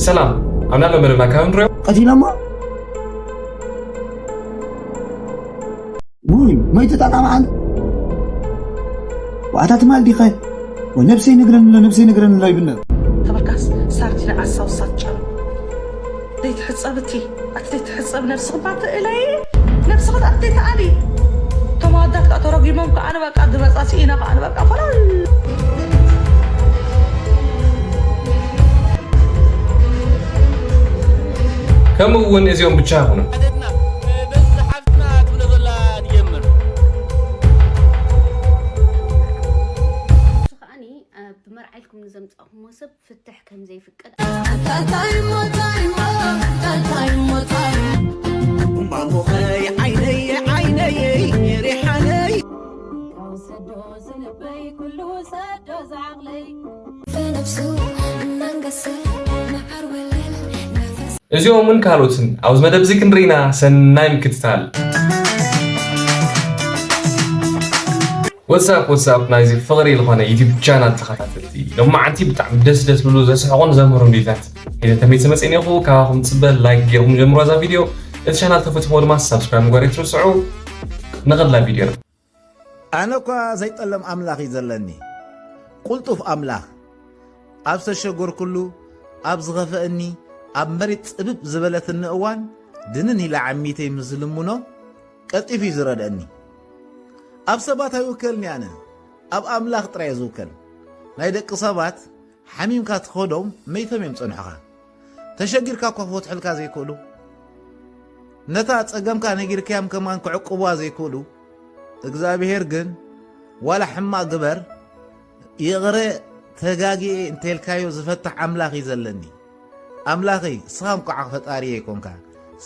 ሰላም፣ ኣብ ናሎ መደብና ካብ ንሪኦ። ቀቲሎሞ። ውይ መይቱ ጠቃሚ ዓል ዋዕታ ትማል ዲኸ ወይ ነብሰይ ነግረን ኣሎ ነብሰይ ነግረን ኣሎ ይብል ነሩ። ተበርካስ ሳርቲና ዓሳው ሳት ጨም ዘይትሕጸብ እቲ ኣቲ ዘይትሕጸብ ነብስኺ ባትእለይ ነብስኺ ኣቲ ዘይትኣሊ እቶም ኣወዳት ከዓ ተረጒሞም ከዓ ንበቃ ድመጻ ስኢና ከዓ ንበቃ ፈላል ከምኡ እውን እዚኦም ብቻ ይኹኑ። ሓደትና በዚ ሓፍትና ትብሎ ዘላ ንጀምር። ከዓኒ ብመርዓ ኢልኩም ንዘምጻእኩሞ ሰብ ፍትሕ ከም ዘይፍቀድ ማሙኸይ ዓይነይ ዓይነይ ሪሓነይ ሰዶ ዝልበይ ኩሉ ሰዶ ዝዓቕለይ ብነብሱ እናንገሰ መዓር ወለል ነፈስ እዚኦምን ካልኦትን ኣብዚ መደብ እዚ ክንርኢና ሰናይ ምክትታል። ወትሳፕ ወትሳፕ ናይዚ ፍቕሪ ዝኾነ ዩቲብ ቻናል ተኸታተልቲ ሎማዓንቲ ብጣዕሚ ደስ ደስ ብሉ ዘስሕቑን ዘምህሩን ቪድዮታት ሒዘ ተመይሰ መፅእ እኒኹ። ካባኹም ፅበ ላይክ ገይርኩም ጀምሮ እዛ ቪድዮ። እቲ ቻናል ተፈትሞ ድማ ሳብስክራይብ ምግባር ይትርስዑ። ንቐላ ቪድዮ ኣነ እኳ ዘይጠለም ኣምላኽ እዩ ዘለኒ፣ ቁልጡፍ ኣምላኽ። ኣብ ዝተሸገርኩሉ፣ ኣብ ዝኸፍአኒ፣ ኣብ መሬት ጽብብ ዝበለትኒ እዋን፣ ድንን ኢለ ዓሚተይ ምስ ዝልምኖ፣ ቀልጢፉ እዩ ዝረድአኒ። ኣብ ሰባት ኣይውከልኒ ኣነ፣ ኣብ ኣምላኽ ጥራይ እየ ዝውከል። ናይ ደቂ ሰባት ሓሚምካ ትኸዶም መይቶም እዮም ጸንሑኻ። ተሸጊርካ እኳ ክፈትሑልካ ዘይክእሉ፣ ነታ ጸገምካ ነጊርካዮም ከማን ክዕቅቡዋ ዘይክእሉ፣ እግዚኣብሄር ግን ዋላ ሕማቕ ግበር፣ ይቕረ ተጋግየ እንተልካዮ ዝፈትሕ ኣምላኽ እዩ ዘለኒ። ኣምላኸይ፣ እስኻ እንቋዕ ፈጣሪየይ ኮንካ፣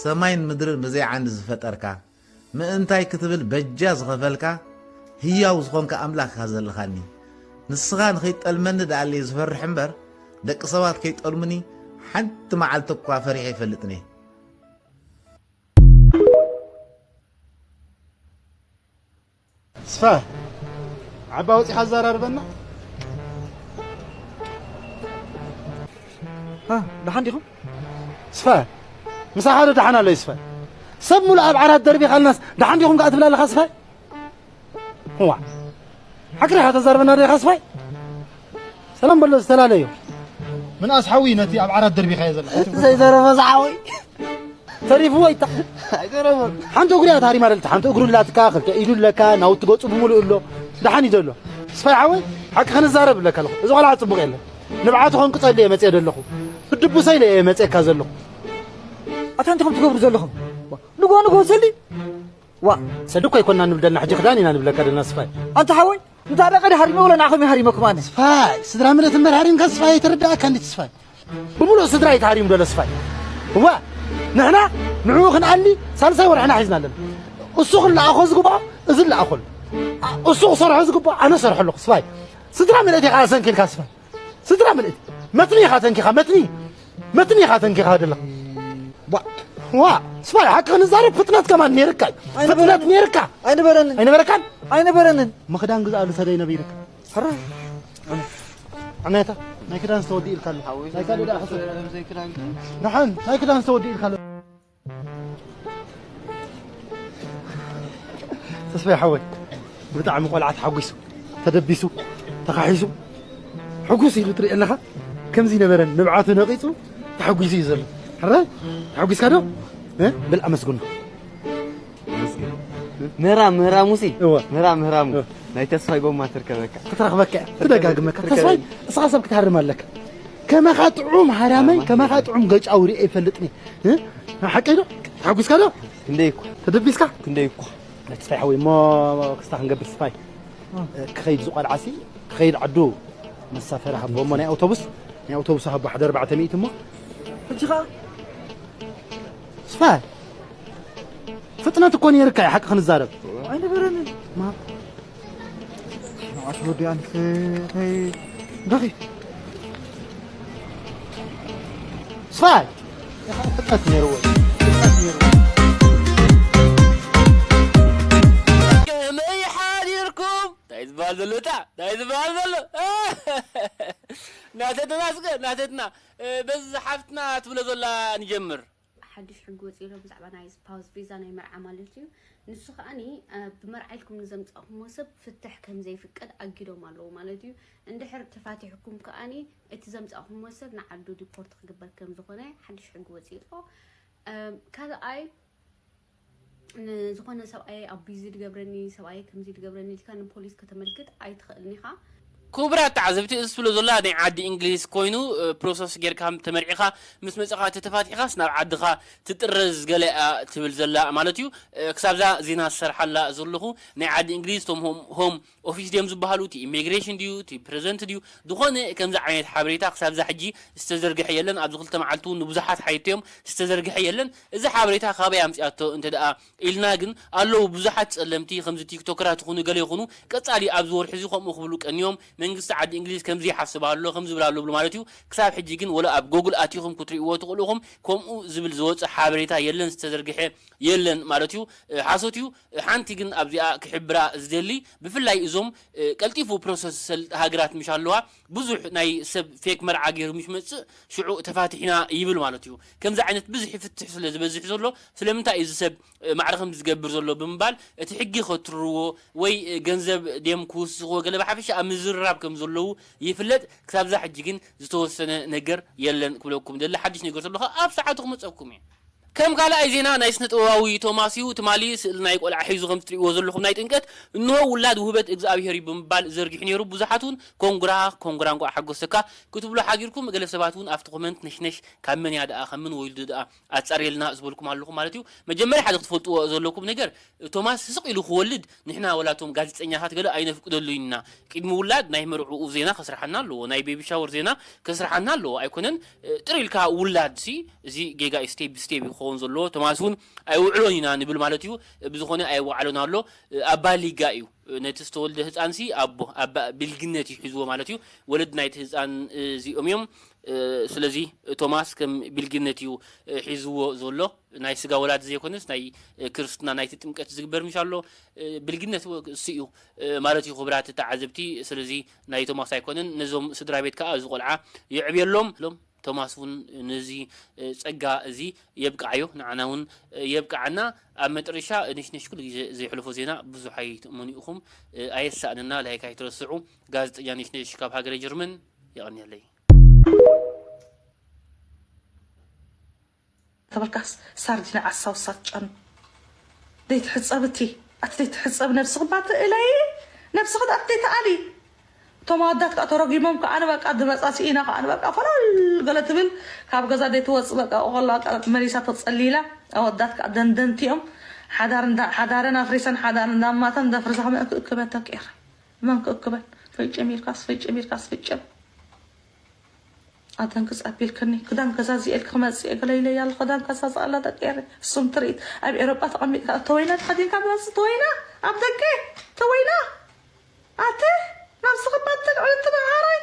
ሰማይን ምድርን ብዘይ ዓንዲ ዝፈጠርካ፣ ምእንታይ ክትብል በጃ ዝኸፈልካ ህያው ዝኾንካ ኣምላኽ ኢኻ ዘለኻኒ። ንስኻ ንኸይትጠልመኒ ደኣለየ ዝፈርሕ እምበር፣ ደቂ ሰባት ከይጠልሙኒ ሓንቲ መዓልቲ እኳ ፈሪሐ ኣይፈልጥን'የ። ስፋ ዓባ ወፂኻ ኣዘራርበና። ደሓን ዲኹም? ስፋ ምሳኻ ዶ ደሓን ኣሎ? ስፋ ሰብ ሙሉ ኣብ ዓራት ደርቢኻልናስ ደሓን ዲኹም ከኣ ትብላ ኣለኻ? ስፋ ዋ ሓቅሪኻ ተዛርበና ዶ ኢኻ? ስፋይ ሰላም በሎ፣ ዝተፈላለዮ። ምንኣስ ሓዊ ነቲ ኣብ ዓራት ደርቢኻዮ ዘለኻ እቲ ዘይዘረፈ ዝሓወይ ተሪፍዎ ይታ ኣይገረመን። ሓንቲ እግሩ እያ ታሪማ ደልታ፣ ሓንቲ እግሩ ኣላትካ፣ ክልተ ኢዱ ኣለካ፣ ናውቲ ገጹ ብምሉእ ኣሎ። ደሓን እዩ ዘሎ። ስፋይ ሓወይ ሓቂ ክንዛረብ ኣለካ ኣለኹ። እዚ ቆልዓ ጽቡቕ የለን። ንብዓቱ ከንቅጸሉ እየ መጽየ ደለኹ። ክድቡሰ ኢለ እየ መጽየካ ዘለኹ። ኣታ እንታይ ከም ትገብሩ ዘለኹም? ንጎ ንጎ ሰሊ ዋ ሰዲ እኮ ኣይኮና ንብል ደልና ሕጂ ክዳን ኢና ንብለካ ደልና ስፋይ። ኣንታ ሓወይ እንታ ደቀዲ ሃሪመ ወለ ንዓኹም ይሃሪመኩም ኣነ። ስፋይ ስድራ ምለት እምበር ሃሪምካ ስፋይ ኣይተረዳእካ እንዲ ስፋይ። ብምሉእ ስድራ እዩ ተሃሪሙ ደሎ ስፋይ። እዋ ንሕና ንዕኡ ክንኣሊ ሳልሳይ ወርሕና ሒዝና ኣለና። እሱ ክለኣኾ ዝግብኦ እዚ ለኣኾሉ። እሱ ክሰርሖ ዝግብኦ ኣነ ሰርሖ ኣለኹ ስፋይ። ስድራ ምለት ኢኻ ኣሰንኪልካ ስፋይ። ስድራ ምልእቲ መትኒ ኢኻ ተንኪኻ መትኒ መትኒ ኢኻ ተንኪኻ ደለኻ። ዋ ዋ ስፋይ ሓቂ ክንዛረብ ፍጥነት ከማን ነይርካ እዩ። ፍጥነት ነይርካ። ኣይነበረንን። ኣይነበረካን? ኣይነበረንን። ምኽዳን ግዛኣሉ ሰደይ ነቢርካ። ሕራይ። ኣናይታ ናይ ክዳን ዝተወዲ ኢልካ ኣሎ። ናይ ካልእ ደኣ ሕሰብ። ደሓን ናይ ክዳን ዝተወዲ ኢልካ ኣሎ። ተስፋይ ሓወይ ብጣዕሚ ቆልዓ ተሓጒሱ ተደቢሱ ተኻሒሱ ሕጉስ ኢሉ ትርኢ ኣለኻ። ከምዚ ነበረን ንብዓቱ ነቒጹ ተሓጒሱ እዩ ዘሎ። ሕራይ ተሓጒስካ ዶ? እ? ብል ኣመስግኖ። ምህራ ምህራሙሲ እወ። ምህራ ምህራሙ እወ። ናይ ተስፋይ ጎማ ትርከበካ። ክትረኽበካ እያ። ትደጋግመካ። ትርከበካ። ተስፋይ እስኻ ሰብ ክትሃርም ኣለካ። ከማኻ ጥዑም ሃራማይ፣ ከማኻ ጥዑም ገጫዊ ርኤ ይፈልጥኒ። እ? ሓቀይ ዶ? ተሓጒስካ ዶ? ክንደይ እኮ። ተደቢስካ? ክንደይ እኮ። ተስፋይ ሓወይ እሞ ክስታ ክንገብር ተስፋይ። ክኸይድ ዝቆልዓሲ ክኸይድ ዓዱ መሳፈሪ ሃቦ እሞ ናይ ኣውቶቡስ ናይ ኣውቶቡስ ሃቦ ሓደ ኣርባዕተ ሚእቲ እሞ ሕጂ ኸዓ ተስፋይ ፍጥነት እኮ ነይርካ እዩ ሓቂ ክንዛረብ። ኣይነበረንን። ማ ንዓሽ ወዲ ኣንተ ተይ ደኺ ስፋይ ፍጥነት ነይርዎ ፍጥነት ነይርዎ። ከመይ ሓዲርኩም እንታይ ዝበሃል ዘሎ እታ እንታይ ዝበሃል ዘሎ ናተትና ስገ ናተትና በዚ ሓፍትና ትብሎ ዘላ ንጀምር። ሓድሽ ሕጊ ወፂኡ ኣሎ ብዛዕባ ናይ ስፓውስ ቪዛ ናይ መርዓ ማለት እዩ። ንሱ ከዓኒ ብመርዓ ኢልኩም ንዘምፃእኩሞ ሰብ ፍትሕ ከም ዘይፍቀድ ኣጊዶም ኣለዉ ማለት እዩ። እንድሕር ተፋቲሕኩም ከዓኒ እቲ ዘምፃእኩሞ ሰብ ንዓዱ ዲፖርት ክግበር ከም ዝኾነ ሓድሽ ሕጊ ወፂኡ ኣሎ። ካልኣይ ንዝኾነ ሰብኣይ ኣቢዚ ድገብረኒ ሰብኣይ ከምዚ ድገብረኒ ኢልካ ንፖሊስ ከተመልክት ኣይትኽእልን ኢኻ። ክቡራት ተዓዘብቲ፣ እዚ ትብሎ ዘላ ናይ ዓዲ እንግሊዝ ኮይኑ ፕሮሰስ ጌርካ ተመርዒኻ ምስ መፀኻ ተተፋቲሕኻስ ናብ ዓድኻ ትጥረዝ ገለ እያ ትብል ዘላ ማለት እዩ። ክሳብዛ ዜና ዝሰርሓላ ዘለኹ ናይ ዓዲ እንግሊዝ ቶም ሆም ኦፊስ ድዮም ዝበሃሉ እቲ ኢሚግሬሽን ድዩ እቲ ፕሬዘንት ድዩ ዝኾነ ከምዚ ዓይነት ሓበሬታ ክሳብዛ ሕጂ ዝተዘርግሐ የለን። ኣብዚ ክልተ መዓልቲ እውን ንብዙሓት ሓይቶ እዮም ዝተዘርግሐ የለን። እዚ ሓበሬታ ካበይ ኣምፅኣቶ እንተ ደኣ ኢልና ግን ኣለዉ ብዙሓት ጸለምቲ ከምዚ ቲክቶከራት ይኹኑ ገለ ይኹኑ ቀጻሊ ኣብዚ ወርሒ እዚ ከምኡ ክብሉ ቀንዮም። መንግስቲ ዓዲ እንግሊዝ ከምዚ ይሓስብ ኣሎ ከምዚ ይብል ኣሎ ብሉ ማለት እዩ። ክሳብ ሕጂ ግን ወላ ኣብ ጎግል ኣቲኹም ክትርእይዎ ትኽእሉ ኢኹም። ከምኡ ዝብል ዝወፀ ሓበሬታ የለን ዝተዘርግሐ የለን ማለት እዩ። ሓሶት እዩ። ሓንቲ ግን ኣብዚኣ ክሕብራ ዝደሊ ብፍላይ እዞም ቀልጢፉ ፕሮሰስ ዝሰልጥ ሃገራት ምሽ ኣለዋ ብዙሕ ናይ ሰብ ፌክ መርዓ ገይሩ ምሽ መፅእ ሽዑ ተፋቲሕና ይብል ማለት እዩ። ከምዚ ዓይነት ብዝሒ ፍትሕ ስለ ዝበዝሕ ዘሎ ስለምንታይ እዩ እዚ ሰብ ማዕረ ከምዚ ዝገብር ዘሎ ብምባል እቲ ሕጊ ከትርዎ ወይ ገንዘብ ድዮም ክውስኽዎ ገለ ብሓፈሻ ኣብ ምዝርራብ ከም ዘለዉ ይፍለጥ። ክሳብዛ ሕጂ ግን ዝተወሰነ ነገር የለን ክብለኩም ደሊ ሓድሽ ነገር ተሎ ኣብ ሰዓቱ ክመፀኩም እየ። ከም ካልኣይ ዜና ናይ ስነ ጥበባዊ ቶማስ እዩ። ትማሊ ስእሊ ናይ ቆልዓ ሒዙ ከም ትርእይዎ ዘለኹም ናይ ጥምቀት እንሆ ውላድ ውህበት እግዚኣብሔር እዩ ብምባል ዘርጊሑ ነይሩ። ብዙሓት እውን ኮንግራ ኮንግራ እንኳዕ ሓጎሰካ ክትብሉ ሓጊርኩም። ገለ ሰባት እውን ኣብቲ ኮመንት ነሽነሽ ካብ መን እያ ደኣ ካብ መን ወይልዱ ደኣ ኣጻርየልና ዝበልኩም ኣለኹም ማለት እዩ። መጀመርያ ሓደ ክትፈልጥዎ ዘለኩም ነገር ቶማስ ስቕ ኢሉ ክወልድ ንሕና ወላ እቶም ጋዜጠኛታት ገለ ኣይነፍቅደሉን ኢና። ቅድሚ ውላድ ናይ መርዕኡ ዜና ከስርሓና ኣለዎ፣ ናይ ቤቢ ሻወር ዜና ከስርሓና ኣለዎ። ኣይኮነን ጥር ኢልካ ውላድ ሲ እዚ ጌጋ እዩ። ስቴፕ ብስቴፕ እዩ ክኸውን ዘለዎ። ቶማስ እውን ኣይውዕሎን ኢና ንብል ማለት እዩ። ብዝኾነ ኣይወዓሎን ኣሎ። ኣባ ሊጋ እዩ ነቲ ዝተወልደ ህፃን ሲ ኣቦ ኣባ ብልግነት እዩ ሒዝዎ ማለት እዩ። ወለድ ናይቲ ህፃን እዚኦም እዮም። ስለዚ ቶማስ ከም ብልግነት እዩ ሒዝዎ ዘሎ። ናይ ስጋ ወላዲ ዘይኮነስ ናይ ክርስትና ናይቲ ጥምቀት ዝግበር ምሽ ኣሎ ብልግነት እሱ እዩ ማለት እዩ። ክቡራት ተዓዘብቲ ስለዚ ናይ ቶማስ ኣይኮነን። ነዞም ስድራ ቤት ከዓ እዚ ቆልዓ የዕብየሎም። ሎም ቶማስ እውን ነዚ ጸጋ እዚ የብቅዓዮ፣ ንዓና እውን የብቅዓና። ኣብ መጠረሻ ነሽነሽ ኩሉ ግዜ ዘይሕልፎ ዜና ብዙሕ ኣይትእመኑ ኢኹም። ኣየሳእነና ላይክ ኣይትረስዑ። ጋዜጠኛ ነሽነሽ ካብ ሃገረ ጀርመን የቐንየለይ። ተበልካስ ሳርዲና ዓሳው ሳት ጨኑ ዘይትሕጸብ እቲ ኣቲ ዘይትሕጸብ ነብስኺ ባትእለይ ነብስኺ ኣቲ ዘይትኣሊ እቶም ኣወዳት ከዓ ተረጊሞም ከዓ ንበቃ ድመፃ ስኢና ከዓ ንበቃ ፈለል ገለ ትብል ካብ ገዛ ዘይትወፅ በቃ ቆላ መሊሳ ተፀሊላ ኣወዳት ከዓ ደንደንቲ እዮም ሓዳረን ኣፍሪሰን ሓዳር እንዳማተን ደፍርሳ ከመይ ክእክበን ተቂረ መን ክእክበን ፈጭም ኢልካስ ፈጭም ኢልካስ ፈጭም ኣተን ክፀቢልክኒ ክዳን ገዛ ዝኤልክ ክመፅእ ገለ ኢለያ ኣሎ ክዳን ገዛ ዝኣላ ደቂ ኤረ እሱም ትርኢት ኣብ ኤሮጳ ተቐሚጥካ ተወይና ተኸዲንካ መፅእ ተወይና ኣብ ደገ ተወይና ኣቲ ናብ ዝኽባት ትልዕል ትበሃረይ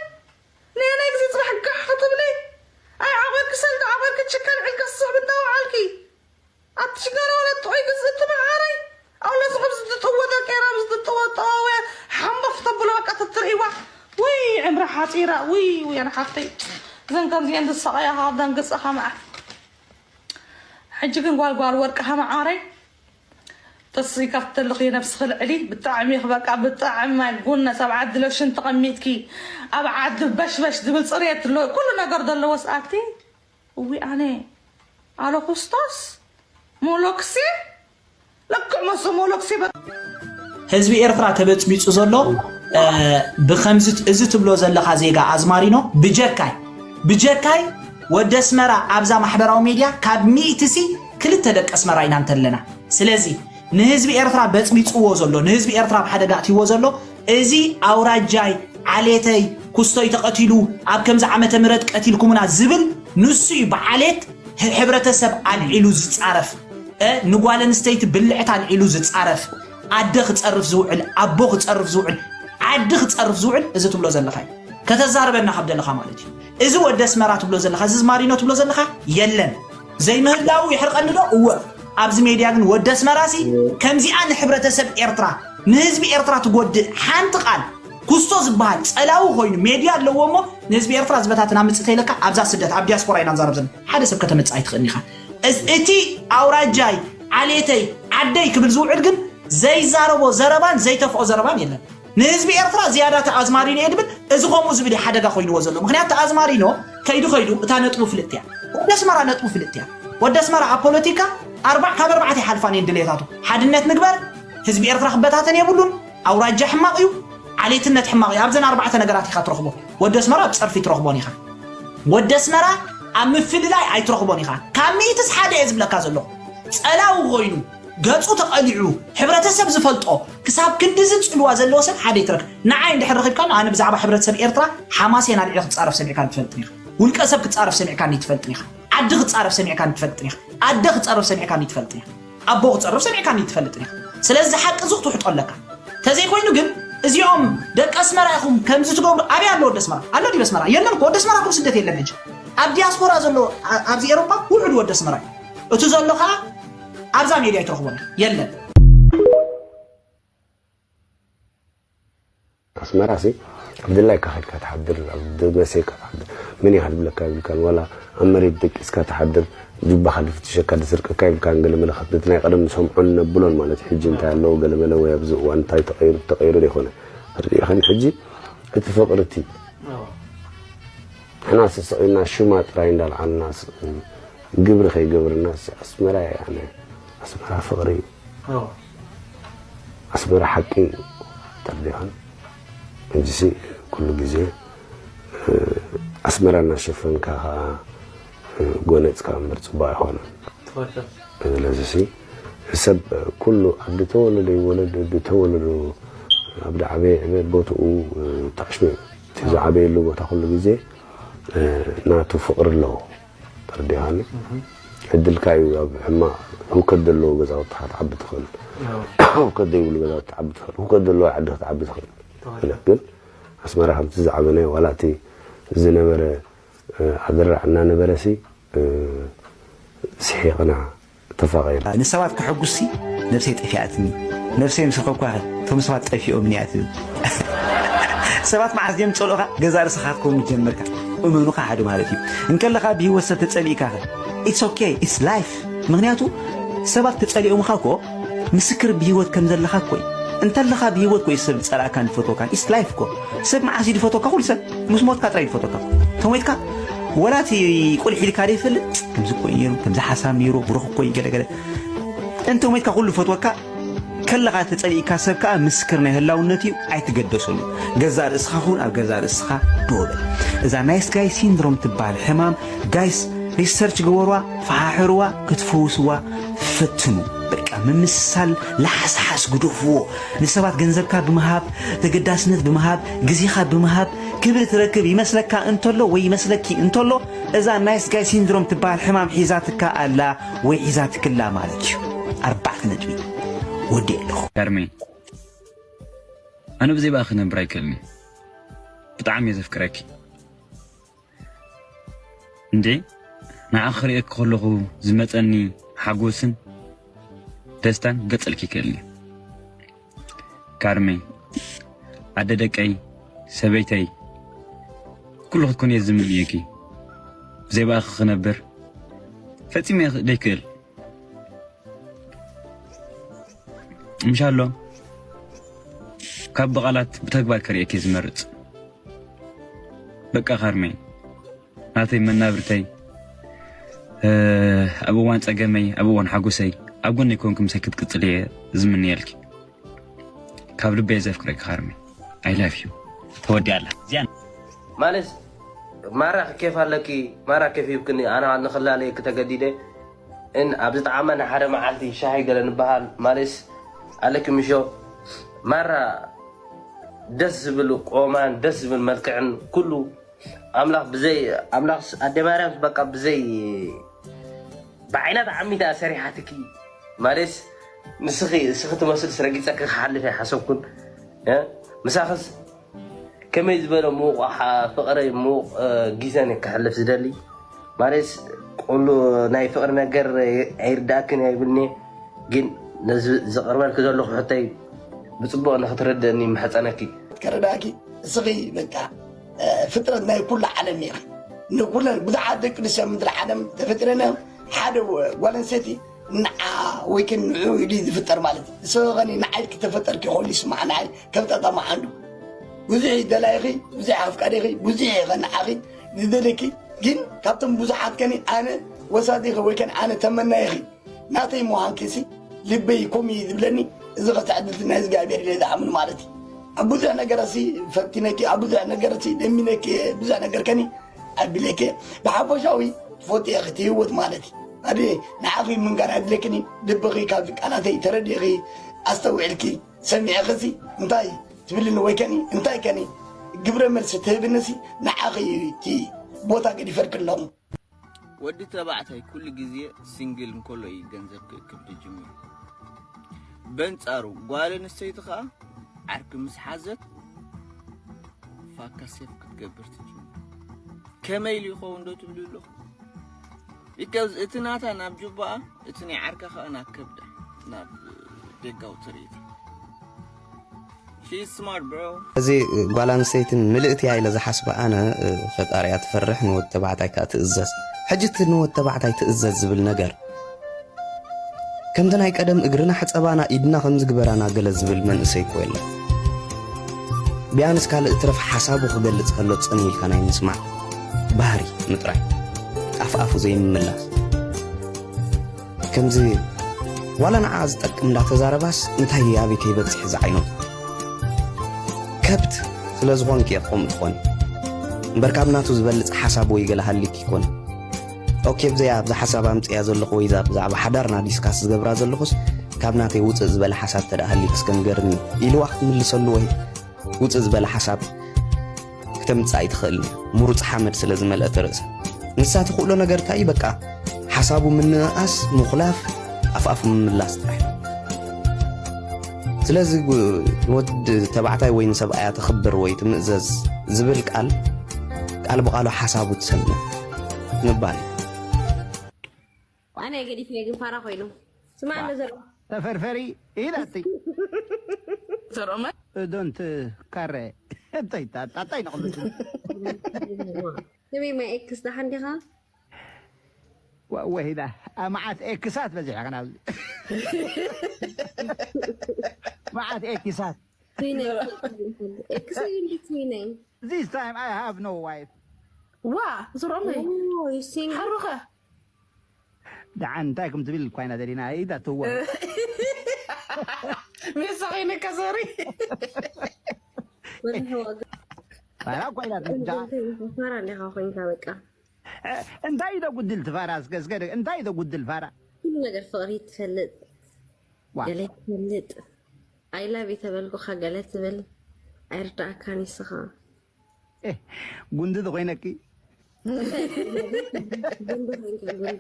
ንየናይ ግዜ ፅባሕ ጋሕ ክትብሊ ኣይ ዓቐርኪ ሰልዲ ዓቐርኪ ችካ ልዕልካ ዝስዕብ እንዳወዓልኪ ኣቲ ሽጋራ ወላ ጥዑይ ግዝእ ትበሃረይ ኣውለዚ ከም ዝድጥዎ ደቂ ኤረ ኣብ ዝድጥዎ ጠዋውያ ሓንበፍ ተብሎ በቃ ተትርእይዋ ውይ ዕምሪ ሓፂራ ውይ ውይ ኣነ ሓፍተይ እዘን ከምዚአን ዝሳቐያ ካብ ደንግፀኻ መዓት ሕጂ ግን ጓል ጓል ወርቂ ሃመዓረይ ተስኢካ ክትልኽ ነብስኺ ልዕሊ ብጣዕሚ ኢኺ በቃ ብጣዕሚ ማይ ጉነስ ኣብ ዓዲ ሎሽን ተቐሚጥኪ ኣብ ዓዲ በሽበሽ ዝብል ፅሬት ኣሎ ኩሉ ነገር ዘለዎ ሰኣቲ እዊ ኣነ ኣሎኩስቶስ ሞሎክሴ ለክዕ መሶ ሞሎክሴ በቃ ህዝቢ ኤርትራ ተበጽቢጹ ዘሎ ብከምዚ እዚ ትብሎ ዘለኻ ዜጋ ኣዝማሪኖ ብጀካይ ብጀካይ ወዲ ኣስመራ ኣብዛ ማሕበራዊ ሜድያ ካብ ሚእቲ ሲ ክልተ ደቂ ኣስመራ ኢና እንተለና። ስለዚ ንህዝቢ ኤርትራ በጽቢጽዎ ዘሎ ንህዝቢ ኤርትራ ኣብ ሓደጋ ኣእትይዎ ዘሎ እዚ ኣውራጃይ ዓሌተይ ኩስቶይ ተቐቲሉ ኣብ ከምዚ ዓመተ ምህረት ቀቲልኩምና ዝብል ንሱ እዩ ብዓሌት ሕብረተሰብ ኣልዒሉ ዝጻረፍ። ንጓል ኣንስተይቲ ብልዕታ ኣልዒሉ ዝጻረፍ ኣደ ክጸርፍ ዝውዕል ኣቦ ክጸርፍ ዝውዕል ዓዲ ክጸርፍ ዝውዕል እዚ ትብሎ ዘለኻ እዩ ከተዛርበና ካብ ደለኻ ማለት እዩ እዚ ወዲ ኣስመራ ትብሎ ዘለኻ እዚ ዝማሪኖ ትብሎ ዘለኻ የለን ዘይምህላው ይሕርቀኒ ዶ እወ ኣብዚ ሜድያ ግን ወዲ ኣስመራ ሲ ከምዚኣ ንሕብረተሰብ ኤርትራ ንህዝቢ ኤርትራ ትጎድእ ሓንቲ ቃል ኩስቶ ዝበሃል ጸላዊ ኮይኑ ሜድያ ኣለዎ እሞ ንህዝቢ ኤርትራ ዝበታትን ኣብ ምጽእ ተይለካ ኣብዛ ስደት ኣብ ዲያስፖራ ኢና ንዛረብ ዘለና። ሓደ ሰብ ከተምጽእ ኣይትኽእልን ኢኻ። እዚ እቲ ኣውራጃይ ዓሌተይ ዓደይ ክብል ዝውዕል ግን ዘይዛረቦ ዘረባን ዘይተፍኦ ዘረባን የለን። ንህዝቢ ኤርትራ ዝያዳ ተኣዝማሪኖ እየ ድብል። እዚ ከምኡ ዝብል እዩ ሓደጋ ኮይንዎ ዘሎ። ምክንያቱ ተኣዝማሪኖ ከይዱ ከይዱ እታ ነጥቡ ፍልጥ እያ። ወዲ ኣስመራ ነጥቡ ፍልጥ እያ። ወዲ ኣስመራ ኣብ ፖለቲካ ኣርባዕ ካብ ኣርባዕተ ይሓልፋን እየን ድሌታቱ። ሓድነት ንግበር፣ ህዝቢ ኤርትራ ክበታተን የብሉን። ኣውራጃ ሕማቕ እዩ። ዓሌትነት ሕማቕ እዩ። ኣብዘን ኣርባዕተ ነገራት ኢኻ ትረኽቦ። ወዲ ኣስመራ ኣብ ጸርፊ ትረኽቦን ኢኻ። ወዲ ኣስመራ ኣብ ምፍልላይ ኣይትረኽቦን ኢኻ። ካብ ሚእትስ ሓደ እየ ዝብለካ ዘለኹ። ጸላዊ ኮይኑ ገጹ ተቐሊዑ ሕብረተሰብ ዝፈልጦ ክሳብ ክንድዚ ጽልዋ ዘለዎ ሰብ ሓደ ይትረክ። ንዓይ እንድሕር ረኺብካ ኣነ ብዛዕባ ሕብረተሰብ ኤርትራ ሓማሴን ኣልዒለ ክጻረፍ ሰሚዕካ ትፈልጥን ኢኻ። ውልቀ ሰብ ክጻረፍ ሰሚዕካኒ ትፈልጥን ኢኻ። ዓዲ ክጻረፍ ሰሚዕካኒ ትፈልጥን ኢኻ። ኣደ ክጸርፍ ሰሚዕካኒ ትፈልጥን ኢኻ። ኣቦ ክጸርፍ ሰሚዕካኒ ትፈልጥን ኢኻ። ስለዚ ሓቂ እዚ ክትውሕጦ ኣለካ። ተዘይኮይኑ ግን እዚኦም ደቂ ኣስመራ ኢኹም ከምዚ ትገብሩ። ኣበይ ኣሎ ወዲ ኣስመራ? ኣሎ ድዩ ኣስመራ? የለን እኮ። ወዲ ኣስመራ እኮ ስደት የለን ሕጂ። ኣብ ዲያስፖራ ዘሎ ኣ- ኣብዚ ኤሮፓ ውሑድ ወዲ ኣስመራ እዩ። እቲ ዘሎ ከዓ ኣብዛ ሜድያ ኣይትረኽቦን ኢኻ። የለን። ኣስመራ ሲ ኣብ ድላይካ ከድካ ትሓድር፣ ኣብ ደመሰ ኢካ ትሓድር። መን ኢኻ ድብለካ ይብልካን፣ ዋላ ኣብ መሬት ደቂስካ ትሓድር፣ ጁባኻ ድፍትሸካ ድስርቀካ ይብልካን፣ ገለመለ ከ ነቲ ናይ ቀደም ንሰምዖን ነብሎን ማለት እዩ። ሕጂ እንታይ ኣለዎ ገለመለ ወይ ኣብዚ እዋን እንታይ ተቐይሩ ተቐይሩ ዘይኮነ። ርኢኻን ሕጂ እቲ ፍቕሪ እቲ ንሕና ስስቕ ኢልና ሽማ ጥራይ እንዳልዓልና ስ- ግብሪ ከይገብርና ሲ ኣስመራ እየ ኣነ ኣስመራ ፍቕሪ እዩ ኣስመራ ሓቂ እዩ ተርዲኻን እንጂሲ ኩሉ ግዜ ኣስመራ እናሸፈንካ ከዓ ጎነፅካ እምበር ፅቡቅ ኣይኮነን ስለዚ ሲ ሰብ ኩሉ ኣብ ዝተወለደ ይወለድ ዝተወለዶ ኣብ ዝዓበየ ዕበ ቦትኡ ታሽሙ እዩ እቲ ዝዓበየሉ ቦታ ኩሉ ግዜ ናቱ ፍቅሪ ኣለዎ ተረዲኻኒ ዕድልካ እዩ ኣብ ሕማቅ ህውከት ዘለዎ ገዛውቲ ክትዓቢ ትኽእል ህውከት ዘይብሉ ገዛውቲ ክትዓቢ ትኽእል ህውከት ዘለዎ ዓዲ ክትዓቢ ትኽእል ግን ኣስመራ ከምቲ ዝዓበናዮ ዋላ እቲ ዝነበረ ኣደራዕ እናነበረ ሲ ስሒቕና ተፋቒርና። ንሰባት ከሐጉስሲ ነብሰይ ጠፊኣትኒ። ነብሰይ ምስ ረኸብኳኸ እቶም ሰባት ጠፊኦምኒ እያ ትብል። ሰባት መዓስ ድዮም ዝጸልኡኻ? ገዛእ ርእስኻ ክትከውን ምስ ጀመርካ። እመኑ ከሓዲ ማለት እዩ። እንከለኻ ብህይወት ሰብ ተጸሊእካኸ? It's okay, it's life። ምኽንያቱ ሰባት ተጸሊኦምኻ እኮ ምስክር ብህይወት ከም ዘለኻ እኮ እዩ። እንተለኻ ብህይወት እኮ እዩ ሰብ ዝጸልኣካን ዝፈትወካን። It's life እኮ። ሰብ መዓስ እዩ ዝፈትወካ? ኩሉ ሰብ ምስ ሞትካ ጥራይ እዩ ዝፈትወካ። ተሞይትካ ወላ እቲ ቁልሕ ኢልካ ዘይፈልጥ ከምዚ እኮ እዩ ነይሩ፣ ከምዚ ሓሳብ ነይሩ፣ ብሩኽ እኮ እዩ ገለገለ። እንተ ሞይትካ ኩሉ ፈትወካ ከለኻ ተጸሊእካ ሰብ ከኣ ምስክር ናይ ህላውነት እዩ ኣይትገደሰሉ ገዛእ ርእስኻ ኩን ኣብ ገዛእ ርእስኻ ደወበል እዛ ናይስ ጋይ ሲንድሮም ትበሃል ሕማም ጋይስ ሪሰርች ግበርዋ ፈሓሕርዋ ክትፈውስዋ ፈትኑ በቃ ምምስሳል ላሓስሓስ ግደፍዎ ንሰባት ገንዘብካ ብምሃብ ተገዳስነት ብምሃብ ግዜኻ ብምሃብ ክብሪ ትረክብ ይመስለካ እንተሎ ወይ ይመስለኪ እንተሎ እዛ ናይስ ጋይ ሲንድሮም ትበሃል ሕማም ሒዛትካ ኣላ ወይ ሒዛትክላ ማለት እዩ። ኣርባዕተ ነጥቢ ወዲእ ኣለኹ። ከርሜ ኣነ ብዘይ ብኣኺ ክነብር ኣይክእልን እየ። ብጣዕሚ እየ ዘፍቅረኪ። እንዴ ንዓኺ ክርእየኪ ከለኹ ዝመጸኒ ሓጎስን ደስታን ክገልጸልኪ ኣይክእልን እየ። ካርሜ ኣደ ደቀይ ሰበይተይ ኩሉ ክትኮኒ እየ ዝምንየኪ ብዘይ ብኣኺ ክነብር ፈጺመ እየ ዘይክእል ምሻሎ ካብ ብቓላት ብተግባር ከርእየኪ እየ ዝመርጽ በቃ ካርሜ ናተይ መናብርተይ ኣብ እዋን ጸገመይ ኣብ እዋን ሓጎሰይ ኣብ ጎነይ ኮንኪ ምሳይ ክትቅጽሊ እየ ዝምነየልኪ ካብ ልበይ ዘፍቅረኪ ካርሜ I love you ተወዲኣ ኣላ እዚኣ ማለት ማራ ኬፍ ኣለኪ ማራ ኬፍ ሂብክኒ ኣነ ንኽላለየኪ ተገዲደ እን ኣብ ዝጠዓመና ሓደ መዓልቲ ሻሂ ገለ ንበሃል ማለስ ኣለኪ ምሾ ማራ ደስ ዝብል ቆማን ደስ ዝብል መልክዕን ኩሉ ኣምላኽ ብዘይ ኣምላኽ ኣደ ማርያም በቃ ብዘይ ብዓይና ተዓሚታ ሰሪሓትኪ ማለስ ንስኺ እስኺ ትመስል ስረጊፀኪ ክሓልፍ ኣይሓሰብኩን ምሳኽስ ከመይ ዝበለ ምዉቕ ፍቕሪ ምዉቕ ግዜን ከሕልፍ ዝደሊ ማለስ ቁሉ ናይ ፍቕሪ ነገር ኣይርዳእክን ኣይብልኒ ግን ነዚ ዝቕርበልኪ ዘለኹ ሕቶይ ብፅቡቕ ንክትርድእኒ ይምሕፀነኪ ከረዳእኪ፣ እስኺ በቃ ፍጥረት ናይ ኩሉ ዓለም ኢኺ። ንኩለን ብዙሓት ደቂ ኣንስትዮ ምድሪ ዓለም ተፈጢረን እዮም። ሓደ ጓል ኣንስተይቲ ንዓ ወይ ከን ንዑ ኢሉ ዝፍጠር ማለት እዩ። ንስኺ ከኒ ንዓይ ክተፈጠርኪ ኮይኑ ይስማዕ፣ ንዓይ ከም ጣጣ መዓንዱ። ብዙሕ ደላይኺ፣ ብዙሕ ኣፍቃሪኺ፣ ብዙሕ ኢኺ ንዓኺ ዝደልየኪ፣ ግን ካብቶም ብዙሓት ከኒ ኣነ ወሳዲኺ ወይ ከን ኣነ ተመናይኺ ናተይ ምዃንኪ ሲ ልበይ ከምኡ እዩ ዝብለኒ። እዚ ኸ ትዕድልቲ ናይ እግዚኣብሔር ኢለ ዝኣምን ማለት እዩ። ኣብ ብዙሕ ነገር ሲ ፈቲነኪ፣ ኣብ ብዙሕ ነገር ሲ ደሚነኪ፣ ብዙሕ ነገር ከኒ ኣቢለኪ። ብሓፈሻዊ ትፈልጢ ኢኺ እቲ ህይወት ማለት እዩ። ኣደ ንዓኺ ምንጋር ኣድለክኒ። ልብኺ ካብ ቃላተይ ተረዲእኺ ኣስተውዒልኪ ሰሚዕኺ ሲ እንታይ ትብልኒ ወይ ከኒ እንታይ ከኒ ግብረ መልሲ ትህብኒ ሲ ንዓኺ እዩ እቲ ቦታ ገዲፈልኪ ኣለኹ። ወዲ ተባዕታይ ኩሉ ግዜ ሲንግል እንከሎ እዩ ገንዘብ ክእክብ ዝጅምር። በንጻሩ ጓል ኣንስተይቲ ኸኣ ዓርኪ ምስ ሓዘት ፋካ ሴፍ ክትገብር ትጅምር። ከመይ ኢሉ ይኸውን ዶ ትብሉ ኣለኹ? ቢካዝ እቲ ናታ ናብ ጁባኣ፣ እቲ ናይ ዓርካ ኸኣ ናብ ከብዳ፣ ናብ ደጋዊ ትርኢታ። She's smart, bro. እዚ ጓል ኣንስተይቲ ምልእቲ እያ ኢለ ዝሓስባ ኣነ፣ ፈጣሪ እያ ትፈርሕ፣ ንወዲ ተባዕታይ ከኣ ትእዘዝ። ሕጂ እቲ ንወዲ ተባዕታይ ትእዘዝ ዝብል ነገር ከምቲ ናይ ቀደም እግርና ሕጸባና ኢድና ከምዚ ግበራና ገለ ዝብል መንእሰይ እኮ የለን። ቢያንስ ካልእ ትረፍ ሓሳቡ ክገልጽ ከሎ ጽን ኢልካ ናይ ምስማዕ ባህሪ ምጥራይ፣ ኣፍ ኣፉ ዘይምምላስ። ከምዚ ዋላ ንዓ ዝጠቅም እንዳተዛረባስ እንታይ ኣበይ ከይበጽሕ ዝዓይነቱ ከብት ስለ ዝኾንኪ እየ ከምኡ ትኾኒ እምበር ካብ ናቱ ዝበልጽ ሓሳብ ወይ ገለ ሃሊኪ ይኮን። ኦኬ ብዘያ ኣብዛ ሓሳብ ኣምጽያ ዘለኹ ወይ እዛ ብዛዕባ ሓዳርና ዲስካስ ዝገብራ ዘለኹስ ካብ ናተይ ውጽእ ዝበለ ሓሳብ ተደኣ ሃሊክስ ከም ገርኒ ኢልዋ ክትምልሰሉ ወይ ውጽእ ዝበለ ሓሳብ ክተምጽእ ኣይትኽእልን እያ። ምሩጽ ሓመድ ስለ ዝመልአት ርእሳ። ንሳ ትኽእሎ ነገር እንታይ እዩ? በቃ ሓሳቡ ምንእኣስ፣ ምኹላፍ፣ ኣፍኣፉ ምምላስ ጥራሕ። ስለዚ ወድ ተባዕታይ ወይ ንሰብኣያ ተኽብር ወይ ትምእዘዝ ዝብል ቃል ቃል ብቓሉ ሓሳቡ ትሰምዕ ምባል እዩ። ኣነ ገዲፍዮ ግን ፋራ ኮይኑ ስማዕ እንዶ ዘሎ ተፈርፈሪ ኢላትይ ዘርኦመ ዶንት ካረ እንታይ ጣጣይ ንቕምጥ ስሚ ማይ ኤክስ ደሓን ዲኻ ወሂዳ መዓት ኤክሳት በዚሕኽን ኣብዚ መዓት ኤክሳት ትዊነይ ኤክስ እንዲ ትዊነይ This time I have no wife. ዋ ዝሮመይ ሓሩኸ ደሓን እንታይ ከም ትብል እኳ ኢና ደሊና ኢዳ ትዋ ሜሳ ኮይነካ ሶሪ ፋራ እኳ ኢና ትምዳ ፋራ እንዲኻ ኮይንካ በቃ እንታይ ኢዶ ጉድል ትፋራ እስከ እስከ እንታይ ኢዶ ጉድል ፋራ ኩሉ ነገር ፍቕሪ ትፈልጥ ዋ ገለ ትፈልጥ I love you ተበልኩኻ ገለ ትብል ኣይርዳእካን ይስኻ ጉንዲ ዝኾይነኪ ጉንዲ ኮይንካ ጉንዲ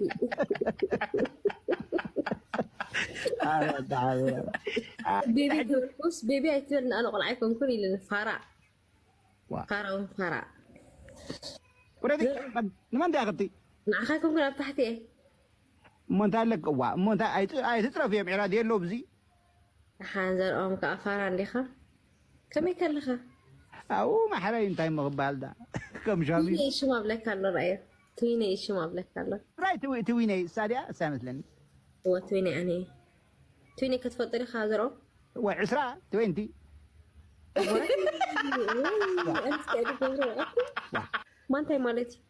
ቤቢ ተበልኩስ ቤቢ ኣይትበል ንኣነ ቆልዓ ኣይኮንኩን ኢሉኒ ፋራ ዋ ፋራ እውን ፋራ ውረዲ ንመን ዲኣ ክብቲ ንዓኻ ኣይኮንኩን ኣብ ታሕቲ እየ እሞ እንታይ ኣለክ እዋ እሞ እንታይ ኣይት- ኣይትፅረፍ እዮም ዕራድ የለው ብዚ ሓን ዘርኦም ከዓ ፋራ እንዲኻ ከመይ ከለኻ ኣብኡ ማሕረይ እንታይ ምክባል ዳ ከም ሻሚ ትዊነይ ሽም ኣብለካ ኣሎ ርኣዮ ትዊነይ ሽም ኣብለካ ኣሎ ራይ ትዊ- ትዊነይ እሳ ድያ እሳ ይመስለኒ እወ ትዊነይ ኣነ እየ ትዊነይ ክትፈልጦ ዲኻ ዘርኦም ወይ ዕስራ ትዌንቲ ማንታይ ማለት እዩ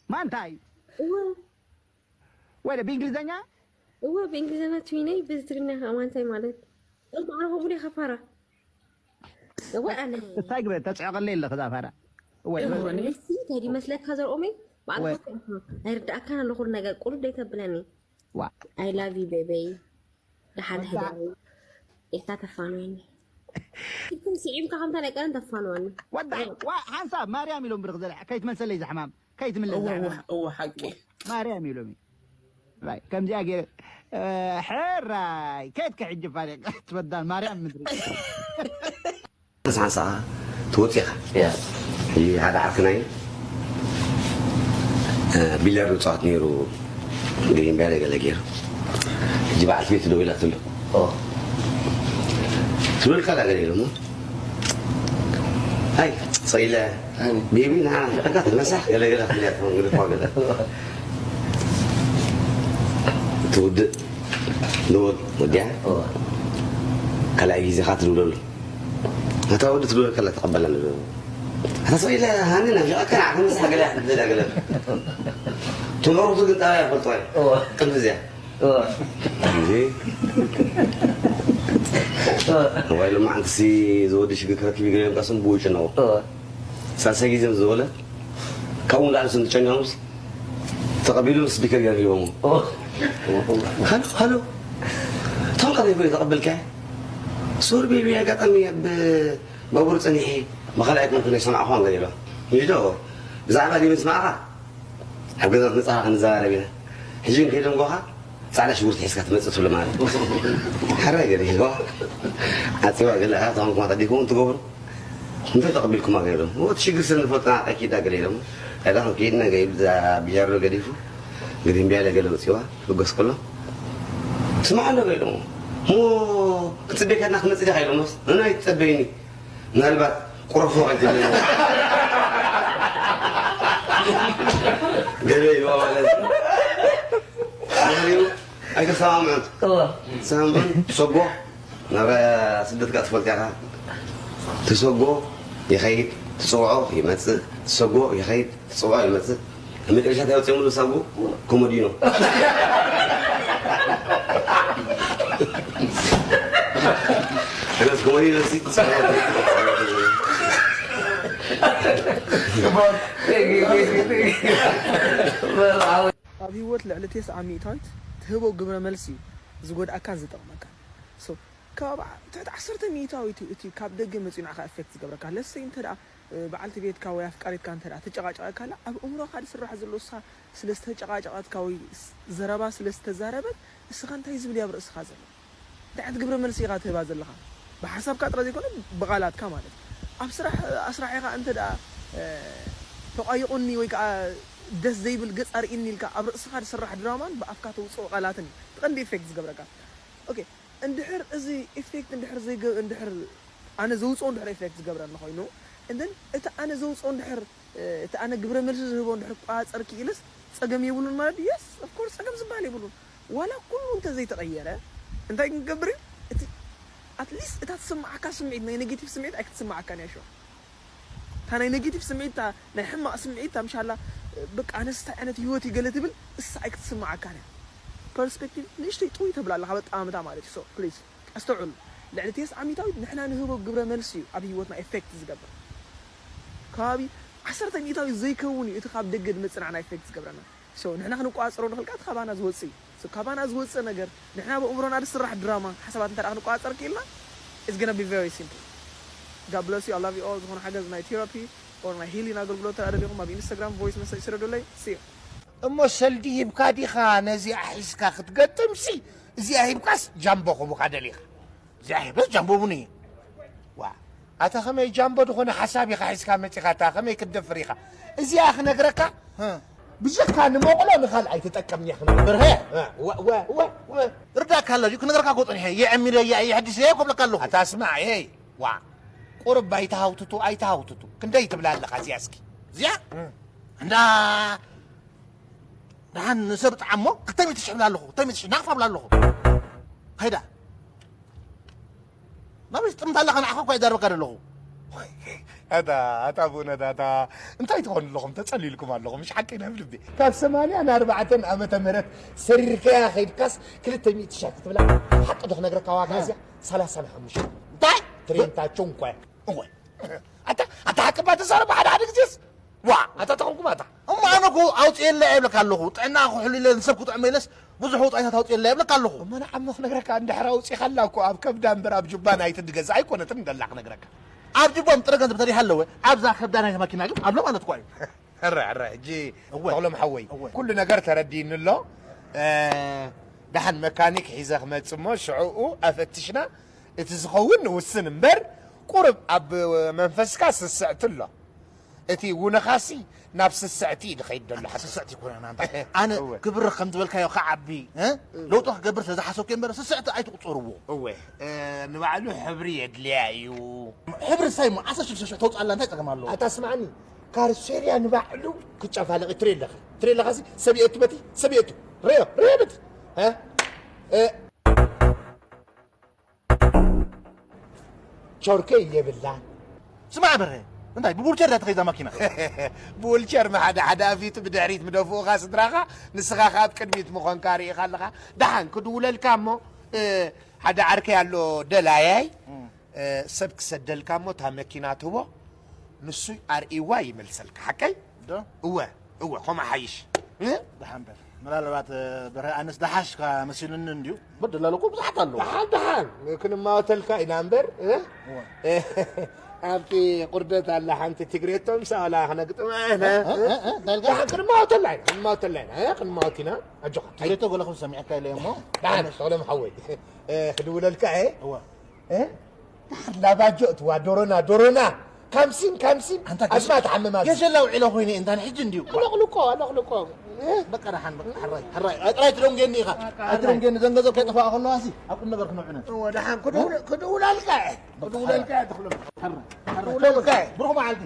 ማንታይ እወ ወይ ብእንግሊዝኛ እወ ብእንግሊዝኛ ትዊነይ ብትግርኛ ከዓ ማንታይ ማለት እምበኣር ከምኡ ዲኻ ፋራ እወ ኣነ እንታይ ግበ ተፅዕቐለይ ኣለኽ እዛ ፋራ ወይ እንታይ ድመስለካ ዘርኦመይ ባዕልካ ኣይርዳእካን ኣሎ ኩሉ ነገር ቁሉድ ደይተብለኒ ዋ I love you ቤበይ ደሓን ሕደሪ ኢልካ ተፋንወኒ ኢልኩም ስዒምካ ከምታ ናይ ቀደም ተፋንወኒ ወዳ ዋ ሓንሳብ ማርያም ኢሎም ብርኽ ዘለ ከይትመልሰለይ ዝሕማም ከይትምልስ ዝሕማም እወ ሓቂ ማርያም ኢሎም እዩ ራይ ከምዚኣ ገይረ ሕራይ ከየትከ ሕጂ ፋሪቅ ትበዳል ማርያም ምድሪ ሓንሳኣ ትወፅእ ኢኻ ሕጂ ሓደ ዓርክናይ ቢለር ንፃወት ነይሩ ግሪን በረ ገለ ገይሩ ሕጂ በዓልቲ ቤት ደው ኢላ ትብሎ ትብልካ ዳ ገለ ኢሎሞ ኣይ፣ ሰኢለ፣ ኣይ። ቤቢ፣ ንዓ፣ ንዕካ ትመሳሕ፣ ገለ፣ ገለ፣ ክንያ፣ ትኾን፣ ገለ፣ እኳ፣ ገለ። ትውድእ፣ ንወድ፣ ወዲያ። እዋ። ካልኣይ ግዜ ኻ ትድውለሉ። እታ ወዲ ትድውለል ከላ ተቐበላ ንብል። ኣታ ሰኢለ፣ ሃኒ፣ ናፊቓካ፣ ንዓ፣ ትመሳሕ፣ ገለ፣ ገለ፣ ገለ። ትምህርቱ ግን ጣብያ ይፈልጦ፣ እዋ። ቅድሚ እዚኣ። እዋ። እንጂ እዋ። ሞባይል ማዓንትሲ ዝወዲ ሽግር ክረክብ ይግረም ቀስም ብውጭ ነው። እዋ። ሳልሳይ ግዜ ምስ ዝበለ ካብኡ ንላዕሊ ስንት ጨኒሖምስ ተቐቢሉ ስፒከር ገርቢቦም። እዋ። ሃሎ፣ ሃሎ። እቶም ከመይ ኮይኑ ተቐበልካ? ሶሪ ቤቢ፣ ኣጋጣሚ ኣብ ባቡር ጸኒሐ፣ ብኻልኣይ ኮንኩ ናይ ሰማዕኹ ገለ ኢሎ። ይዶ፣ ብዛዕባ ዲምስ ማእኻ ኣብ ገዛ ክትመጽኻ ክንዘራረብ ኢና። ሕጂ ግን ከይደንጎኻ ጻዕዳ ሽጉርቲ ሒዝካ ትመጽእ ትብሎ ማለት እዩ። ሓራይ ገለ ኢልዋ። ዓጺዋ ገለ ኣያ ተኾንኩማ ተዲኩም ትገብሩ። እንታይ ተቐቢልኩማ ገለ ኢሎም። እቲ ሽግር ስለ ንፈልጥና ኣኪዳ ገለ ኢሎም። ኣይ ዳኹም ከይድና ገይብ እዛ ቢጃሮ ገዲፉ። ግሪን ቢያለ ገለ ወጺዋ። ክበገስ ከሎ። ስማዕ ኣሎ ገለ ኢሎም። እሞ ክትጽበየካ ዲና ክመጽእ ዲኻ ኢሎምስ። ንዓይ ትጸበይኒ። ምናልባት ቁረፎ ኣይትብለኒ። ገለ ኢልዋ ማለት እዩ። ድሕሪኡ ኣይተሰማምዑን። እዋ። ተሰማምዑን ትሰጎ ናብ ስደት ከኣ ትፈልጥ ኢኻ። ትሰጎ ይኸይድ፣ ትጽውዖ ይመጽእ፣ ትሰጎ ይኸይድ፣ ትጽውዖ ይመጽእ። ኣብ መጨረሻ እንታይ ኣውጺኦምሉ ሳጉ? ኮሞዲኖ። ስለዚ ኮሞዲኖ ሲ ኣብ ህይወት ልዕሊ ተስዓ ሚእታዊት ትህቦ ግብረ መልሲ እዩ ዝጎድኣካን ዝጠቕመካን። So፣ ከባቢ ዓ- ትሕቲ ዓሰርተ ሚእታዊት እዩ እቲ ካብ ደገ መፂኡ ንዓኻ ኤፌክት ዝገብረካ። ለሰይ እንተ ደኣ እ፣ በዓልቲ ቤትካ ወይ ኣፍቃሪትካ እንተ ደኣ ተጨቓጨቐካ ኣላ፣ ኣብ እምሮኻ ዝስራሕ ዘሎ እሳ ስለ ዝተጨቓጨቐትካ ወይ ስ- ዘረባ ስለ ዝተዛረበት እስኻ እንታይ ዝብል እዩ ኣብ ርእስኻ ዘሎ? እንታይ ዓይነት ግብረ መልሲ ኢኻ ትህባ ዘለኻ? ብሓሳብካ ጥራይ ዘይኮነ ብቓላትካ ማለት እዩ። ኣብ ስራሕ ኣስራሒኻ እንተ ደኣ ተቋይቑኒ ወይ ከዓ ደስ ዘይብል ገጽ ኣርእኒ ኢልካ ኣብ ርእስኻ ዝስራሕ ድራማን ብኣፍካ ተውፅኦ ቃላትን እዩ እቲ ቀንዲ ኢፌክት ዝገብረካ። ኦኬ፣ እንድሕር እዚ ኢፌክት እንድሕር ዘይገ እንድሕር ኣነ ዘውፅኦ እንድሕር ኢፌክት ዝገብረኒ ኮይኑ and then እቲ ኣነ ዘውፅኦ እንድሕር እቲ ኣነ ግብረ መልሲ ዝህቦ እንድሕር ክቋፀር ክኢለስ ፀገም የብሉን ማለት ድዩ? Yes, of course, ፀገም ዝበሃል የብሉን። ዋላ ኩሉ እንተዘይተቐየረ እንታይ ክንገብር እዩ? እቲ ኣትሊስት እታ ትስምዓካ ስምዒት ናይ ኔጌቲቭ ስምዒት ኣይክትስምዓካን እያ። ሸዋ እታ ናይ ኔጌቲቭ ስምዒት እታ ናይ ሕማቕ ስምዒት እታ ምሻላ በቃ ኣነስ እንታይ ዓይነት ህይወት እዩ ገለ ትብል እሳ ኣይክትስምዓካን እያ። ፐርስፔክቲቭ ንእሽተይ ጥውይ ተብላ ኣለኻ በጣምታ ማለት እዩ። So please ኣስተውዕሉ። ልዕሊ ቴስዓ ሚእታዊት ንሕና ንህቦ ግብረ መልሲ እዩ ኣብ ህይወትና ኢፌክት ዝገብር። ከባቢ ዓሰርተ ሚእታዊት ዘይከውን እዩ እቲ ካብ ደገ ዝመጽእ ንዓና ኢፌክት ዝገብረና። So ንሕና ክንቆጻጸሮ ንኽእል ከኣ እቲ ካባና ዝወጽእ እዩ። So ካባና ዝወጽእ ነገር ንሕና ብእምሮና ዝስራሕ ድራማ ሓሳባት እንተ ደኣ ክንቆጻጸር ክኢልና it's gonna be very simple. God bless you, I love you all። ዝኾነ ሓገዝ ናይ ቴራፒ or ናይ ሂሊን ኣገልግሎት ተደኣ ደሊኹም ኣብ ኢንስታግራም ቮይስ መሰጅ ስደዱለይ። See you። እሞ ሰልዲ ሂብካ ዲኻ ነዚኣ ሒዝካ ክትገጥምሲ? እዚኣ ሂብካስ ጃምቦ ክቡካ ደሊኻ? እዚኣ ሂበስ ጃምቦ ቡን እየ። ዋ ኣታ ከመይ ጃምቦ ዝኾነ ሓሳብ ኢኻ ሒዝካ መጺኻ ኣታ ከመይ ክትደፍር ኢኻ? እዚኣ ክነግረካ ብጀካ ንመቕሎ ንኻልእ ኣይትጠቀምኒ እያ ክነግረካ። ብርሀ ወ- ወ- ወ- ወ- ርዳእካ ኣሎ ድዩ ክነግረካ እኮ ጸኒሐ የዕሚረ እያ የሕድስ እየ ኮብለካ ኣለኹ። ኣታ ስማዕ ሄይ ዋ ቁርብ ኣይትሃውትቱ ኣይትሃውትቱ ክንደይ ትብላ ኣለኻ እዚኣ እስኪ እዚኣ እንዳ ደሓን ንሰብ ጥዓሞ ክልተ ሚእቲ ሽሕ ብላ ኣለኹ ክልተ ሚእቲ ሽሕ ናቕፋ ብላ ኣለኹ ከይዳ ናበይ ትጥምት ኣለኻ ንዓኻ እኳ ይዛረበካ ዘለኹ ኣታ ኣታ ብእውነት ኣታ እንታይ ትኾኑ ኣለኹም ተጸሊልኩም ኣለኹም ምሽ ሓቂ ናብ ልቢ ካብ ሰማንያ ንኣርባዕተን ዓመተ ምህረት ሰሪርካያ ከይድካስ ክልተ ሚእቲ ሽሕ ክትብላ ሓቂ ዶ ክነግረካ ዋጋ እዚኣ ሰላሳ ንሓሙሽተ እንታይ ትሬንታቸው እንኳ እወ ኣታ ኣታ ሓቂ እባ ተዛረብ ሓደ ሓደ ግዜስ ዋ ኣታ ተኾንኩም ኣታ እሞ ኣነ እኮ ኣውፅኤላ እየ ይብለካ ኣለኹ ጥዕና ክሕሉ ኢለ ንሰብ ክጥዕሞ ኢለስ ብዙሕ ወፃኢታት ኣውፅኤላ እየ ይብለካ ኣለኹ እሞ ንዓሞ ክነግረካ እንድሕር ኣውፂኻላ እኮ ኣብ ከብዳ እምበር ኣብ ጁባ ናይቲ ዝገዝእ ኣይኮነትን ደላ ክነግረካ ኣብ ጅቦም ጥረ ገንዘብ ተሪሃ ኣለወ ኣብዛ ከብዳ ናይታ ማኪና ግን ኣሎ ማለት እኳ እዩ ሕረ ሕረ ሕጂ እወ። ተኽሎም ሓወይ እወ። ኩሉ ነገር ተረዲእኒ ኣሎ እ፣ ደሓን መካኒክ ሒዘ ክመጽእ እሞ ሽዕኡ ኣፈትሽና እቲ ዝኸውን ንውስን እምበር ቁሩብ ኣብ መንፈስካ ስስዕቲ ኣሎ እቲ ውነኻሲ ናብ ስስዕቲ እዩ ዝኸይድ ዘሎ ሓቂ። ስስዕቲ ይኮነ ኣነ ግብር ከም ዝበልካዮ ከዓቢ ለውጢ ክገብር ስለዝሓሰብኩ እምበር ስስዕቲ ኣይትቁፀርዎ። እወ ንባዕሉ ሕብሪ የድልያ እዩ። ሕብሪ ሳይ ሞ ዓሰርተ ሽዱሽተ ሽሕ ተውፅኣላ እንታይ ፀገም ኣለዎ? ኣታ ስማዕኒ ካርሴርያ ንባዕሉ ክጨፋለቕ ትርኢ ኣለኻ ትርኢ ኣለኻ ሲ ሰብየቱ በቲ ሰብየቱ ርዮ ርዮ በቲ እ? እ? ቾርከይ የብላን። ስማዕ በረ እንታይ ብቡልቸር ዳ ተኸይዛ ማኪና? ብውልቸር መሓደ ሓደ ኣፊቱ ብድሕሪት ምደፍኡኻ ስድራኻ ንስኻ ካብ ቅድሚት ምኾንካ ርኢኻ ኣለኻ። ደሓን ክድውለልካ እሞ እ፣ ሓደ ዓርከይ ኣሎ ደላያይ እ፣ ሰብ ክሰደልካ እሞ እታ መኪና ትህቦ ንሱ ኣርእይዋ ይመልሰልካ። ሓቀይ? ዶ? እወ እወ ኾማ ሓይሽ እ? ደሓን በል ምናልባት በረ ኣነስ ደሓሽካ መሲሉኒ እንድዩ። በደላሉ እኮ ብዙሓት ኣለዉ። ደሓን ደሓን ክንማወተልካ ኢና እምበር እ? እወ። ኣብቲ ቁርደት ኣላ ሓንቲ ትግሬቶም ሳላ ክነግጥማ ኢና እ? እ? እ? እንታይ ኢልካ? ደሓን ክንማወተላ ኢና ክንማወተላ ኢና እ? ክንማወት ኢና ኣጆኻ ትግሬቶ ገለ ክብል ሰሚዐካ ኢለ እሞ ደሓን ሰሎም ሓወይ እ፣ ክድውለልካ እየ እወ እ? ላባጆ እትዋ ዶሮና ዶሮና ካምሲን ካምሲን ኣንታ ኣስማ ተሓምም ኣብዚ ገሸላ ውዒለ ኮይነ እንታን ሕጂ እንድዩ ኣለቕልቆ ኣለቕልቆ በቃ ደሓን በቃ ሕራይ ሕራይ ኣይትደንገኒ ኢኻ ኣይትደንገኒ ዘን ገንዘብ ከይጠፋኣ ከለዋ ሲ ኣብ ቁም ነገር ክነውዕነ እወ ደሓን ክድውል- ክድውላልካ እየ ክድውለልካ እየ ትኽሎ ሕራይ ሕራይ ክድውለልካ እየ ብሩኽ መዓልቲ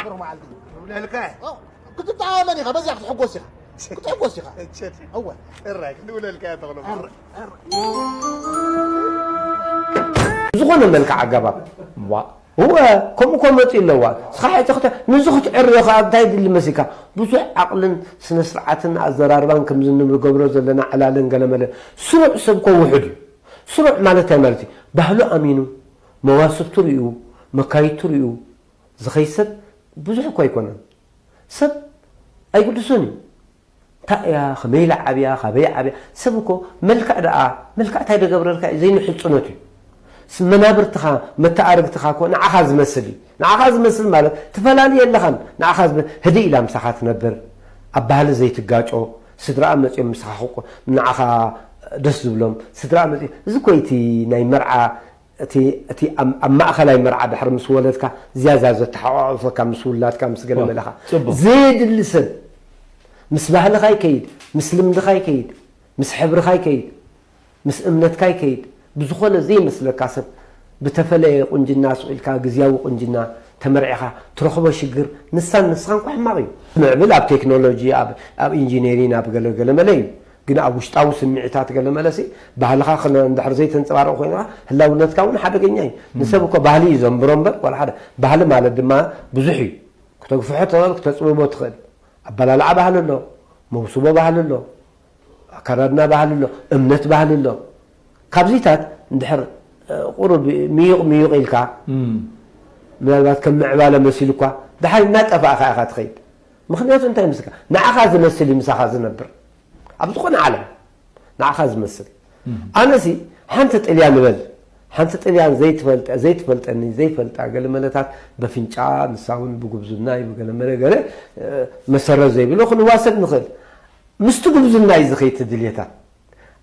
ብሩኽ መዓልቲ ክድውለልካ እየ ክትተኣመን ኢኻ በዚኣ ክትሕጎስ ኢኻ ክትሕጎስ ኢኻ እወ ሕራይ ክድውለልካ እየ ትኽሎ ዝኾነ መልክዕ ኣገባብ ዋ እወ ከምኡ ኮ መፂኡ ኣለዋ ስኻ ሕጂ ክተ ንዚ ክትዕርዮ ከዓ እንታይ ድሊ መሲልካ ብዙሕ ዓቕልን ስነ ስርዓትን ኣዘራርባን ከምዚ ንገብሮ ዘለና ዕላልን ገለመለ ስሩዕ ሰብ ኮ ውሑድ እዩ ስሩዕ ማለት እንታይ ማለት እዩ ባህሉ ኣሚኑ መዋስብቱ ሪኡ መካይቱ ሪኡ ዝኸይድ ሰብ ብዙሕ እኮ ኣይኮነን ሰብ ኣይግድሱን እዩ እንታይ እያ ከመይ ኢላ ዓብያ ካበይ ዓብያ ሰብ እኮ መልክዕ ደኣ መልክዕ እንታይ ደገብረልካ እዩ ዘይንሕፅኖት እዩ መናብርትኻ መተኣርግትኻ እኮ ንዓኻ ዝመስል እዩ ንዓኻ ዝመስል ማለት ትፈላሊ የለኻን ንዓኻ ዝመ ህድእ ኢላ ምሳኻ ትነብር ኣብ ባህሊ ዘይትጋጮ ስድራኣ መፅኦም ምሳኻ ክቆ ንዓኻ ደስ ዝብሎም ስድራኣ መፅኦም እዚ እኮ እቲ ናይ መርዓ እቲ እቲ ኣብ ኣብ ማእኸላይ መርዓ ድሕሪ ምስ ወለድካ ዝያዳ ዘተሓቋቑፈካ ምስ ውላድካ ምስ ገለ መለኻ ጽቡቕ። ዘየድሊ ሰብ ምስ ባህልኻ ይከይድ ምስ ልምድኻ ይከይድ ምስ ሕብርኻ ይከይድ ምስ እምነትካ ይከይድ ብዝኾነ ዘይመስለካ ሰብ ብተፈለየ ቁንጅና ስቕ ኢልካ ግዝያዊ ቁንጅና ተመርዒኻ ትረኽቦ ሽግር ንሳን ንስኻን እኳ ሕማቕ እዩ። ምዕብል ኣብ ቴክኖሎጂ ኣብ ኣብ ኢንጂነሪን ኣብ ገለ ገለ መለ እዩ። ግን ኣብ ውሽጣዊ ስምዒታት ገለ መለሲ ባህልኻ ክነ እንድሕር ዘይተንጸባርቕ ኮይንኻ ህላውነትካ እውን ሓደገኛ እዩ። ንሰብ እኮ ባህሊ እዩ ዘንብሮ እምበር ዋላ ሓደ ባህሊ ማለት ድማ ብዙሕ እዩ። ክተግፍሖ ትኽእል ክተጽብቦ ትኽእል። ኣበላልዓ ባህሊ ኣሎ፣ መውስቦ ባህሊ ኣሎ፣ ኣከዳድና ባህሊ ኣሎ፣ እምነት ባህሊ ኣሎ። ካብዚታት እንድሕር ቁሩብ ምዩቕ ምዩቕ ኢልካ ምናልባት ከም ምዕባለ መሲሉ እኳ ደሓር እናጠፋእካ ኢኻ ትኸይድ። ምኽንያቱ እንታይ ምስልካ ንዓኻ ዝመስል እዩ ምሳኻ ዝነብር ኣብ ዝኾነ ዓለም ንዓኻ ዝመስል ኣነሲ ሓንቲ ጥልያን በል ሓንቲ ጥልያን ዘይትፈልጠ ዘይትፈልጠኒ ዘይፈልጣ ገለ መለታት በፍንጫ ንሳ እውን ብጉብዝና እዩ ብገለ መለ ገለ መሰረት ዘይብሎ ክንዋሰድ ንኽእል ምስቲ ጉብዝና እዩ ዝኸይድ ድልየታ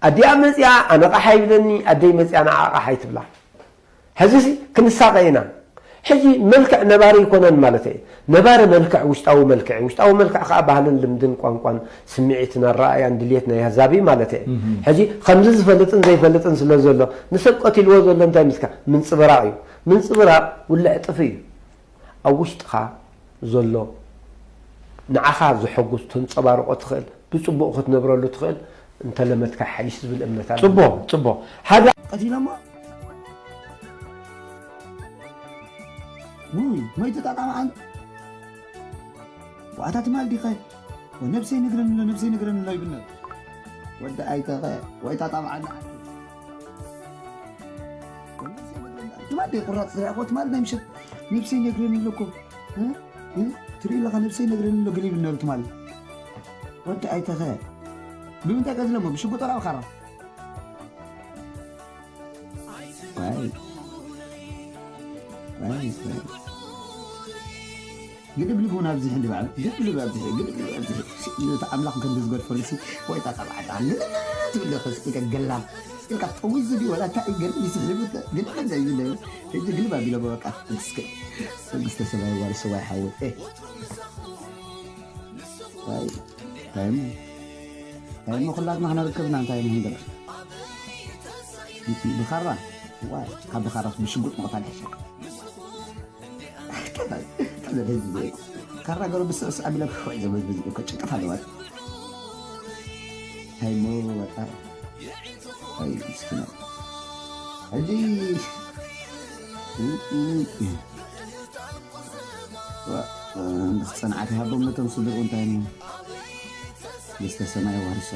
ኣዲኣ መፂኣ ኣነ ቃሓ ይብለኒ ኣደይ መፂኣ ንዓ ቃሓ ይትብላ ሕዚሲ ክንሳቐ ኢና። ሕጂ መልክዕ ነባሪ ኣይኮነን ማለተይ እየ። ነባሪ መልክዕ ውሽጣዊ መልክዕ እዩ። ውሽጣዊ መልክዕ ከዓ ባህልን ልምድን ቋንቋን ስምዒትን ኣረኣእያን ድልየት ናይ ኣህዛብ እዩ ማለተይ እየ። ሕጂ ከምዚ ዝፈልጥን ዘይፈልጥን ስለ ዘሎ ንሰብ ቀቲልዎ ዘሎ እንታይ ምስካ ምንፅብራቕ እዩ። ምንፅብራቕ ውልዕ ጥፊ እዩ። ኣብ ውሽጥኻ ዘሎ ንዓኻ ዘሐጉስ ተንፀባርቖ ትኽእል ብፅቡቕ ክትነብረሉ ትኽእል እንተለመድካ ሓይሽ ዝብል እምነት ኣሎ። ፅቡቕ ፅቡቕ ሓደ ቀቲሎሞ ውይ መይቱ ጣጣ መዓል ዋኣታ ትማል ዲኸ ነብሰይ ነግረኒ ኣሎ ነብሰይ ነግረኒ ኣሎ ይብል ነሩ ወዲ ኣይተኸ ወይ ጣጣ መዓል ትማል ዲኸ ቁራፅ ዝረኣኹ ትማል ናይ ምሸት ነብሰይ ነግረኒ ኣለኩም ትርኢ ኣለኻ ነብሰይ ነግረኒ ኣሎ ገለ ይብል ነሩ ትማል ወዲ ኣይተኸ ብምንታይ ቀዝለሞ ብሽጉጥ ወላ ብኻራ ግድብልብ እውን ኣብዚሕ እንዲ ባዕሉ ግድብልብ ኣብዚሕ ግድብልብ ኣብዚሕ ነቲ ኣምላኽ ከም ዝገድፈሉ ሲ ወይ ጣጣ ባዕዳ ትብል ኸ ገላም ኢልካ ጠዊዙ ድዩ ወላ እንታይ ገለ ይስሕቡ ገለ ገለ እዩ ዝብለ። ሕጂ ግን ባቢሎ በቃ እስከ መንግስተ ሰማይ ዋርሶ ዋይ ሓወይ። ታይሞ ታይሞ ኩላትና ክነርከብና እንታይ ንህንገር ብኻራ ዋ ካብ ብኻራ ብሽጉጥ ምቕታል ይሕሸ። ካራ ገሩ ብስዕስ ኣቢለ ክሕዕ ዘበዝበዝ እኮ ጭንቀት ኣለዋት። ታይሞ ወጣ ኣይ ምስኪና ሕጂ ንክፅንዓት ይሃቦም ነቶም ስድርኡ እንታይ ሞ ደስተ ሰማይ ዋርሶ